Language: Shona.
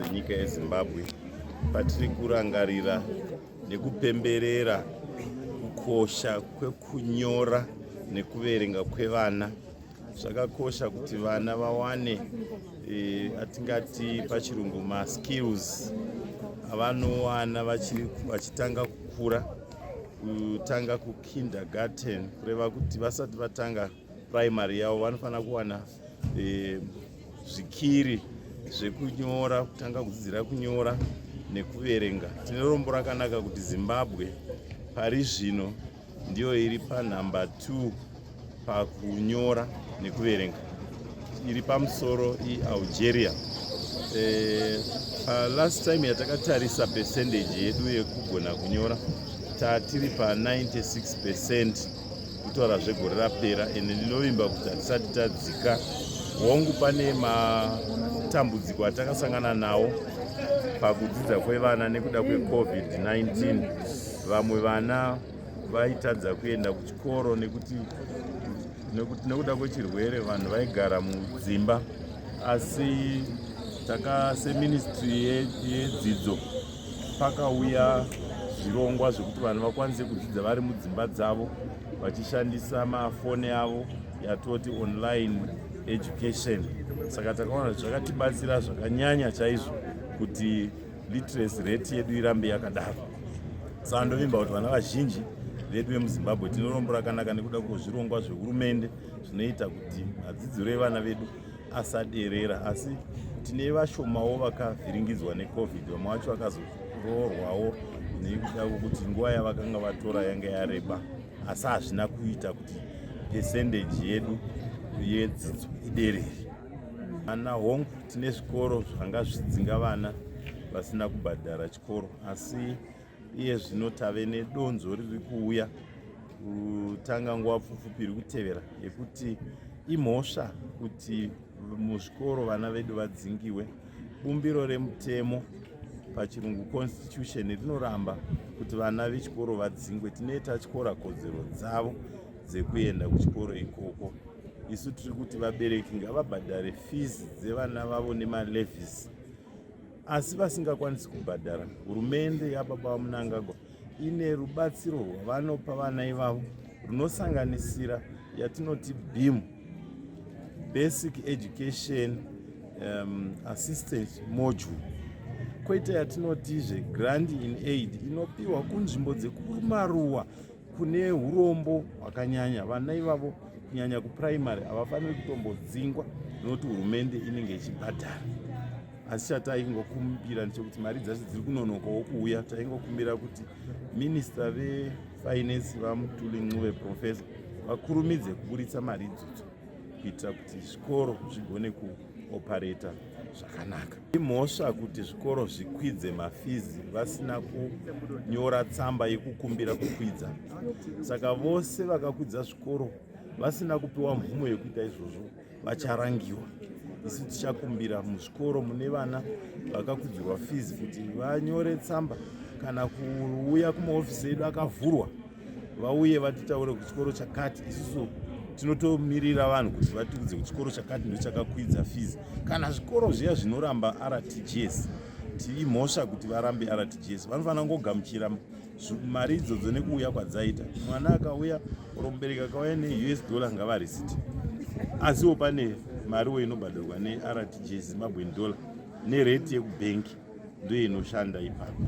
Senyika yeZimbabwe, patiri kurangarira nekupemberera kukosha kwekunyora nekuverenga kwevana. Zvakakosha kuti vana vawane atingati pachirungu maskills avanowana vachitanga kukura, kutanga kukindergarten, kureva kuti vasati vatanga primary yavo vanofanira kuwana zvikiri zvekunyora, kutanga kudzidzira kunyora nekuverenga. Tine rombo rakanaka kuti Zimbabwe pari zvino ndiyo iri panhamba 2 pakunyora nekuverenga. Iri pamusoro iAlgeria. Palast time yatakatarisa percentage yedu yekugona kunyora, tatiri pa96%, kutaura zvegore rapera. Ende ndinovimba kuti hatisati tadzika. Hongu, pane matambudziko atakasangana nawo pakudzidza kwevana nekuda kweCovid-19. Vamwe vana vaitadza kuenda kuchikoro nekuti nekuda kwechirwere, vanhu vaigara mudzimba. Asi taka seministry yedzidzo pakauya zvirongwa zvekuti vanhu vakwanise kudzidza vari mudzimba dzavo vachishandisa mafoni avo, yatoti online education. Saka takaona kuti zvakatibatsira zvakanyanya chaizvo kuti literacy rate yedu irambe yakadaro. Saka ndovimba kuti vana vazhinji vedu vemuZimbabwe, tine rombo rakanaka nekuda kwezvirongwa zvehurumende zvinoita kuti madzidziro evana vedu asaderera. Asi tine vashomawo vakavhiringidzwa neCovid. Vamwe vacho vakazoroorwawo nekuda kwokuti nguva yavakanga vatora yanga yareba, asi hazvina kuita kuti percentage yedu yedzidzo iderere. Ana, hongu, tine zvikoro zvanga zvidzinga vana vasina kubhadhara chikoro, asi iye zvino tave nedonzvo riri kuuya kutanga nguva pfupi iri kutevera yekuti imhosva kuti muzvikoro vana vedu vadzingiwe. Bumbiro remutemo, pachirungu constitution, rinoramba kuti vana vechikoro vadzingwe. Tinee tatyora kodzero dzavo dzekuenda kuchikoro ikoko. Isu tiri kuti vabereki ngavabhadhare fees dzevana vavo nemalevies, asi vasingakwanisi kubhadhara, hurumende yababa vaMnangagwa ine rubatsiro rwavanopa vana ivavo runosanganisira yatinoti BEAM, Basic Education Assistance Module, kwoita yatinotizve grant in aid inopiwa kunzvimbo dzekumaruwa kune urombo hwakanyanya. Vana ivavo, kunyanya kupuraimary, havafaniri kutombodzingwa nokuti hurumende inenge ichibhadhara. Asi chataingokumbira ndechekuti mari dzacho dziri kunonokawo kuuya. Taingokumbira kuti minista vefinance, vaMthuli Ncube, professor, vakurumidze kuburitsa mari idzodzo kuitira kuti zvikoro zvigone kuoperate zvakanaka. Imhosva kuti zvikoro zvikwidze mafizi vasina kunyora tsamba yekukumbira kukwidza. Saka vose vakakwidza zvikoro vasina kupiwa mvumo yekuita izvozvo vacharangiwa. Isu tichakumbira muzvikoro mune vana vakakwidzirwa fizi kuti vanyore tsamba kana kuuya kumaofisi edu akavhurwa, vauye vatitaure kuchikoro chakati. Isusu tinotomirira vanhu kuti vatiudze kuti chikoro chakati ndo chakakwidza fees. Kana zvikoro zviya zvinoramba RTGS, imhosva kuti varambe RTGS. Vanofanira kungogamuchira mari idzodzo nekuuya kwadzaita. Mwana akauya or mubereki akauya neUS dollar, ngavarisiti. Asiwo pane mariwo inobhadharwa neRTGS, Zimbabwean dollar, nerate yekubhengi ndo inoshanda ipapo.